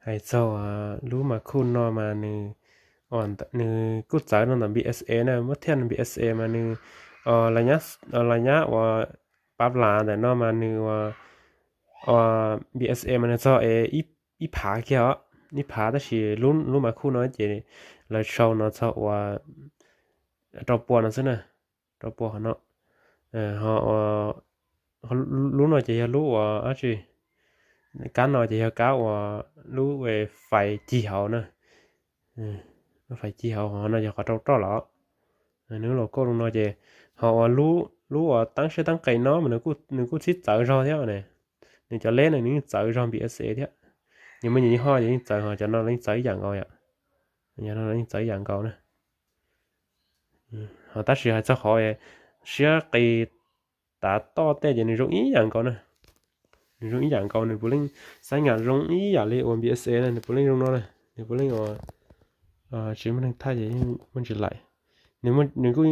Hais txog lub Mac Cool no mas nws, nws kuj txawv no ntawm B S A na, muab thiaj B S A mas nws, los nyab uas pav las ntawm no mas nws, B S A mas nws txog es ib phav kiag os, ib phav, tab sis lub Mac Cool no ces lawv sau no txog uas rau pua no xwb na, rau pua qhov no. Ho lub no ces yog lub uas dab tsi, kab no ces yog kab uas lub fais cig hauv na, lub fais cig hauv, ho no yog qhov rau roj los. Nws lub logo zoo no ces ho uas lub uas teeb siab teeb qes no mas nws kuj txhib txawv zog thiab ne, nws cov leb no nws yeej txawv zog B S A thiab. Nws muaj nyias yim hoj ces yeej txawv, ho cov no los yeej txawv ib yam nkaus yom, no los yeej txawv ib yam nkaus na. Ho tab sis hais txog qhov siab qis tav toj tej ces nws zoo ib yam nkaus na, nws zoo ib yam nkaus, nws puav leej xaiv nyam zoo ib yam li uas B S A na, nws puav leej zoo no na, nws puav leej uas tsis muaj neeg thaij ces yeej muaj ntsis laim. Nws kuj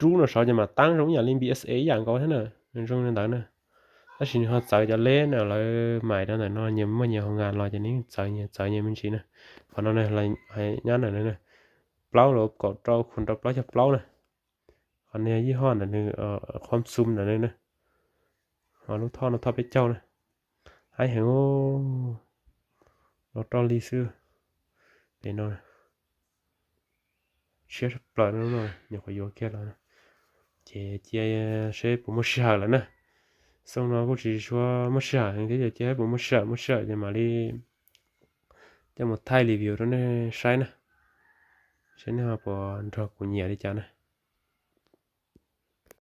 rub no saud ces mas teeb zoo ib yam li B S A ib yam nkaus thiab na, nws zoo li ntawd na. Tab sis nws ho txawv cov leb no, lawv mais rau ntawm no nyias muaj nyias hoo nkas los ces nws yeej txawv nyias txawv nyias me ntsis na. Qhov no na, nyab ntawm no, plaub los kaum rau khum rau plaub caug plaub na. Qhov no yog yij hoj ntawm nws, qhov xum ntawm nws na. Ho lub thoj no thoj peb caug na, haib heev, los roj li xwb. Pem no tshiab tshaj plaws no, nyuam qhuav yuav kiag los. Ces cia seb puas muaj sij hawm lawm na. Xyoo no kuj tsis tshua muaj sij hawm heev thiab, ces cia seb puas muaj sij hawm, muaj sij hawm ces mam li coj mus thaij review rau nej saib na, seb nej ho puas nrog kuv nyiam li cas na.